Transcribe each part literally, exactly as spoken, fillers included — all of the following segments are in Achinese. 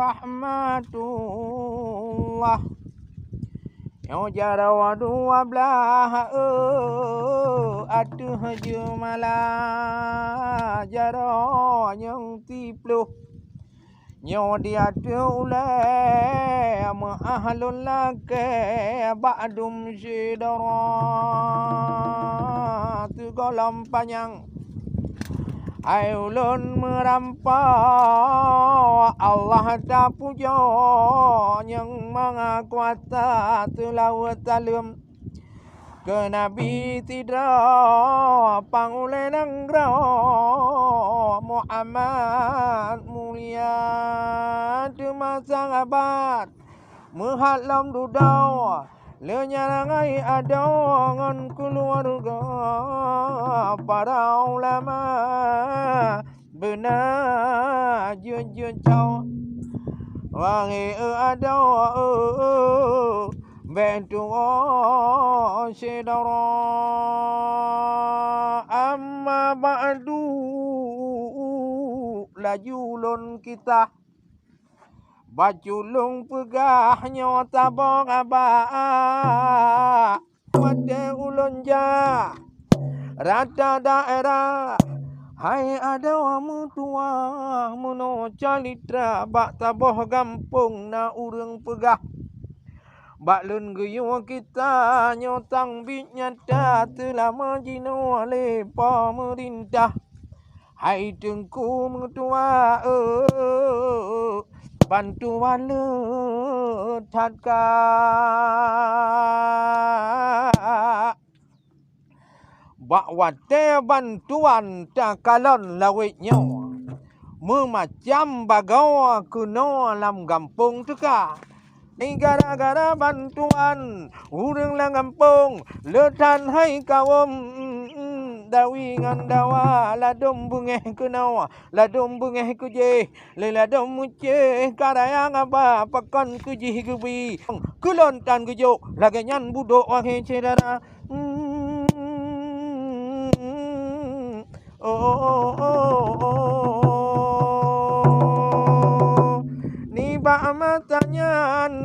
Rahmatullah. Nyoe jaroe dua blaih, eh, ateueh jeumala. Jaroe nyang siploh. Nyoe di ateueh ulée meuáh lôn lakée bak dum syedara. Sigohlom panyang hai ulôn meurampa, Allah tapujoe nyang mangakuasa. Seulaweuet saleuem keu Nabi sidroe pang ulée nanggroe Muhammad mulia. Teuma sahabat meuhat lom dudoe, lé nyan rangai adoe ngon keuluwarga, para ulama beuna jeuet-jeuet cok. Wahé eu adoe, eu, eu, bék tuwoe syedara. Amma ba'du, laju lôn kisah. Bacut lôn peugah nyoe saboh haba watée ulôn jak rata daerah. Hai adoe meutuwah meunoe calitra bak saboh gampông na ureuëng peugah. Bak lôn geuyue kisah nyoe sang biet nyata seulama jinoe lé peumeurintah. Hai Teungku meutuwah, eu, bantuan le that ka. Bak watée bantuan takalon lawét nyoe, meumacam bagoe keunoe lam gampông teuka. Gara-gara bantuan ureuëng lam gampông le that hai kawöm, dawi ngon dawa ladôm beungéh keunoe, ladôm beungéh keujih, lé ladôm meucéh ka raya ngaba pakon keujih geubi. Keu lôn tan geujok lagée nyan budok wahé syedara. Oh, oh, oh, oh, oh. Nibak masa nyan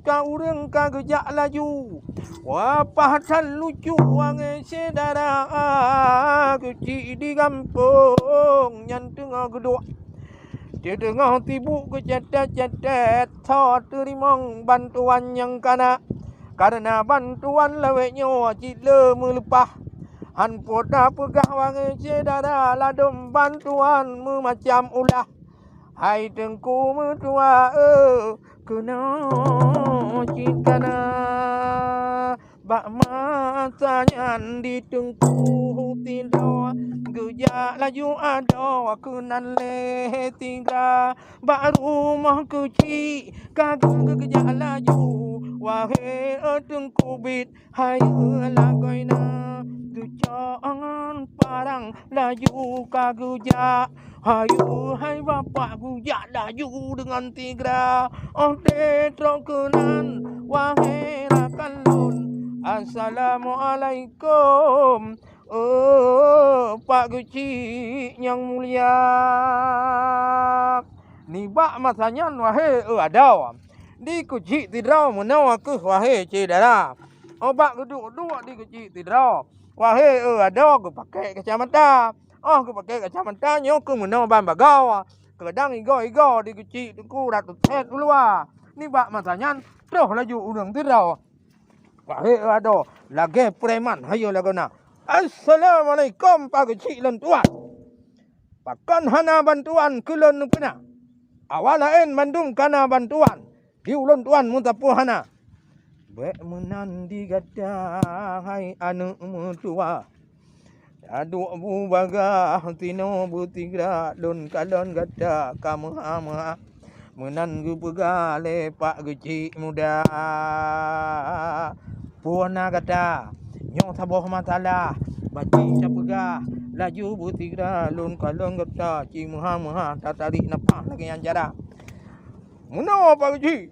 ka ureuëng ka geujak laju. Wah, paih that lucu wahé syedara, keuchik di gampông nyan teungoh geuduek. Teudeungoe sibuk geucetet-cetet, soe teurimong bantuan nyang kana. Kareuna bantuan lawét nyoe cit le meuleupah. Han po tapeugah wahé syedara ladôm bantuan meumacam ulah. Hai Teungku meutuwah, eu, keunoe cit kana. Bak masa nyan di Teungku sidroe geujak laju adoe keunan lé tiga. Bak rumoh keuchik ka geu-, geujak laju, wahé Teungku biet hayeue lagoina. Geucok ngon parang laju ka geujak. Hayeue hai bapak geujak laju deungon tiga. Óh trok keunan wahé rakan lôn, assalamualaikum, oh, Pak Geuchik nyang mulia. Nibak masa nyan wahé eu adoe, di keuchik sidroe meunoe keuh wahé syedara. Óh bak geuduek-duek di keuchik sidroe, wahé eu adoe geupaké kacamata. Óh geupaké kacamata nyoe keuh meunoe ban bagoe. Keudang igoe-igoe di keuchik Teungku ratu that u luwa. Nibak masa nyan troh laju ureuëng sidroe. Wahé eu adoe lagée preman hayeue lagoina. Assalamualaikum Pak Geuchik lôn tuan. Pakon hana bantuan keu lôn neupeuna? Awak laén mandum kana bantuan. Di ulôn tuan meusapeue hana. Bék meunan di gata hai aneuëk meutuwah. Taduek bubagaih sinoe beutiga lôn kalon gata ka meuha-meuha. Meunan geupeugah lé Pak Geuchik muda. Peue na gata? Nyoe saboh masalah. Bajik tapeugah laju beutiga lôn kalon gata ci meuha-meuha tatarék nafah lagée nyan cara. Meunoe Pak Geuchik,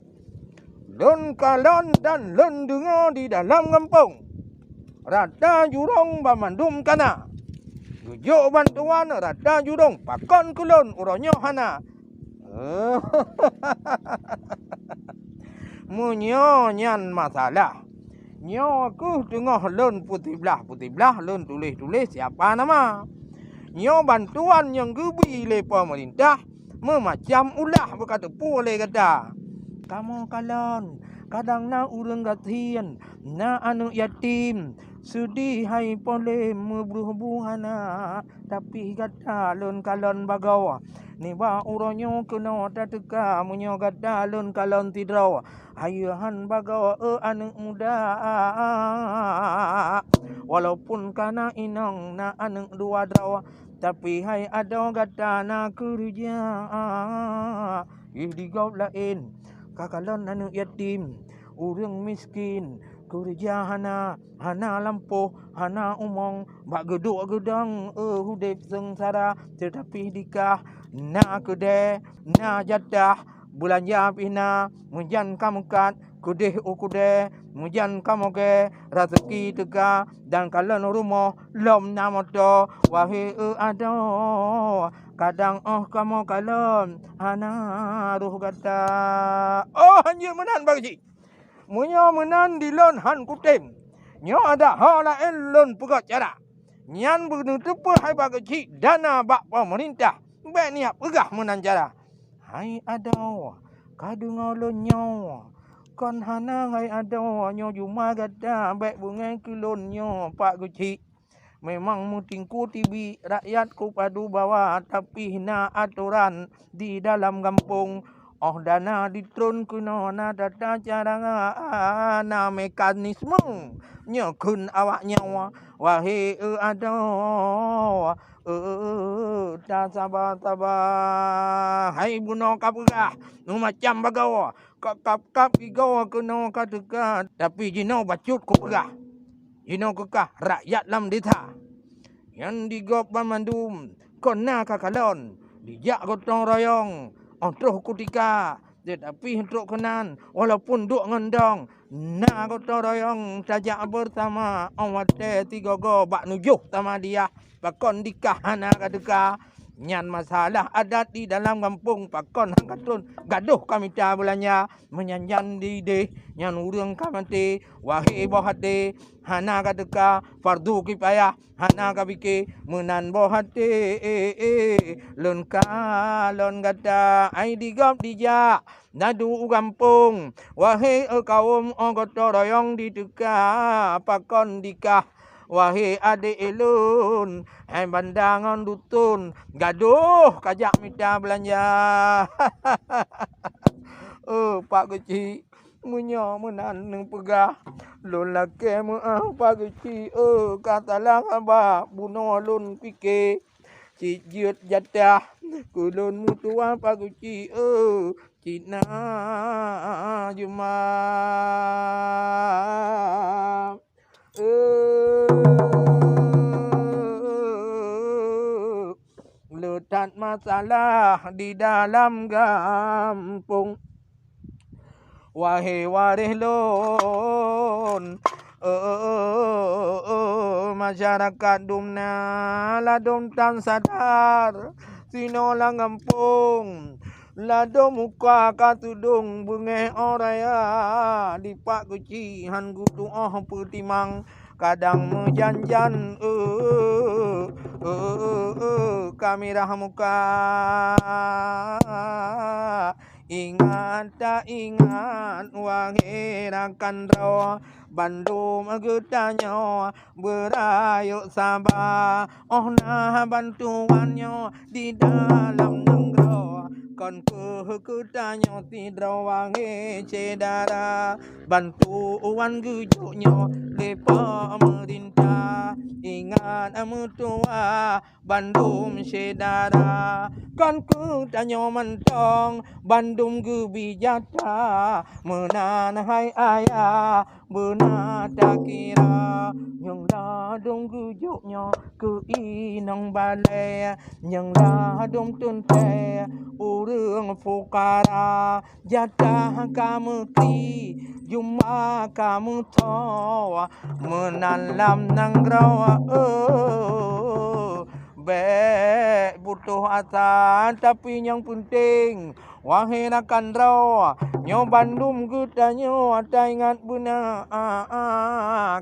lôn kalon dan lôn deungoe di dalam gampông, rata jurông banmandum kana. Geujok bantuan rata jurông, pakon keu lôn uroe nyoe hana. Meunyoe nyan masalah, nyoe kheueh teungoh lôn peusiblah-peusiblah, lôn tuléh-tuléh siapa nama. Nyoe bantuan nyang geubi lé peumeurintah, meumacam ulah beuka teupeu lé gata. Kamoe kalon, kadang na ureuëng gasien, na aneuëk yatim, seudeh hai polém meubrueh-brueh hana, tapi gata lôn kalon bagoe. Nibak uroe nyoe keunoe tateuka meunyoe gata lôn kalon sidroe. Hayeue han bagoe, eu aneuëk muda, walaupun kana inong na aneuëk dua droe, tapi hai adoe gata na keureuja. Ih, di gob laén, ka kalon aneuëk yatim, ureuëng miskin, keureuja hana, hana lampôh, hana umong, bak geuduek geudong, eu udeb seungsara, teutapi dikah na keudée, na jatah, beulanja pih na, meujan ka meukat, keudeh u keudée, meujan ka mogée, raseuki teuka, dan kalon rumoh lom na moto. Wahé eu adoe, kadang óh kamoe kalon hana roh gata. Oh, hanjeuet meunan, Pak Geuchik. Meunyoe meunan di lôn han kutem, nyoe adak ho laén lôn peugah cara. Nyan beuneuteupeu hai Pak Geuchik dana bak peumeurintah, bék niyak peugah meunan cara. Hai adoe, ka deungoe lôn nyoe. Kon hana hai adoe, nyoe juma gata bék beungéh keu lôn nyoe Pak Geuchik. Memang meutingku tibi rakyat kupadu bawa, tapi na atoran di dalam gampông. Óh dana ditron keunoe na tata cara, na mekanisme nyoe kheun awak nyoe. Wahé eu adoe, eu tasaba-saba. Hai bunoe ka peugah, meumacam bagoe, ka kab-kab gigoe keunoe ka teuka, tapi jinoe bacut kupeugah. Jinoe keukah rakyat lam desa. Nyan di gob banmandum kon na ka kalon, dijak gotong royong, óh troh kutika, teutapi trok keunan, walaupun duek ngon dong, na gotong royong tajak beusama, óh watée sigoe-goe bak nujoh tamadiah, pakon dikah hana ka teuka. Nyan masalah adat di dalam gampông, pakon han ka tron, gadôh ka mita beulanja. Meunyan jan di ideh nyan ureuëng ka maté, wahé boh até, hana ka teuka, fardu kipayah hana ka pike, meunan boh até lôn kalon gata. Ai di gob dijak nadu u gampông, wahé kawöm óh gotong royong diteuka, pakon dikah wahé adék ulôn, hai banda ngon duton, gadôh ka jak mita beulanja. Oh, Pak Geuchik, meunyoe meunan neupeugah, lôn lakée meuáh Pak Geuchik, oh, ka salah haba bunoe lôn pike. Cit jeuet jatah keu lôn meutuwah Pak Geuchik, oh, cit na juma. Eh, le that masalah di dalam gampông. Wahé waréh lôn, eh, masyarakat dum na ladôm tan sadar, sinoe lam gampông. Ladôm muka ka teudong beungéh óh raya, di Pak Geuchik han geutuoh peutimang, kadang meujan-jan, eu, eu, eu, eu, ka mirah muka. Ingat ta ingat, wahé rakan droe, bandum geutanyoe beurayeuk saba, óh na bantuan nyoe di dalam nanggroe, kon keuh geutanyoe sidroe wahé syedara. Bantuan geujok nyoe lé peumeurintah, ingat meutuwah bandum syedara. Kon keuh tanyoe mantong bandum geubi jatah, meunan hai ayah beuna takira. Nyang ladôm geujok nyoe keu inong balée, nyang ladôm teuntée ureuëng fukara. Jatah ka meukri, juma ka meutho, meunan lam nanggroe, oh, Bék putôh asa, tapi nyang peunteng, wahé rakan droe, nyoe bandum geutanyoe taingat beuna.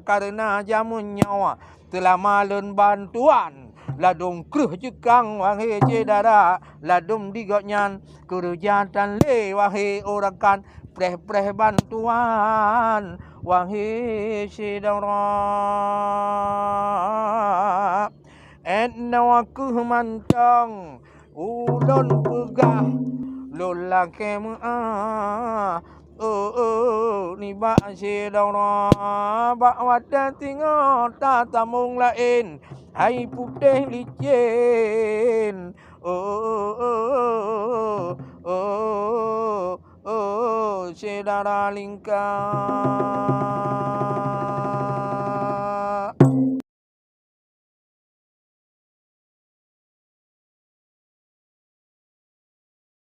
Kareuna jameun nyoe teulama lôn bantuan, ladôm kreueh jeukang, wahé syedara, ladôm di gobnyan keureuja tan lé, wahé rakan, preh-preh bantuan, wahé syedara. Ét noe kheueh mantong ulôn peugah, lôn lakée meu'ah, oh, oh, nibak syedara. Bak watée singoh tatamong laén, hai putéh licén, oh, oh, oh, oh, oh, oh, syedara lingka.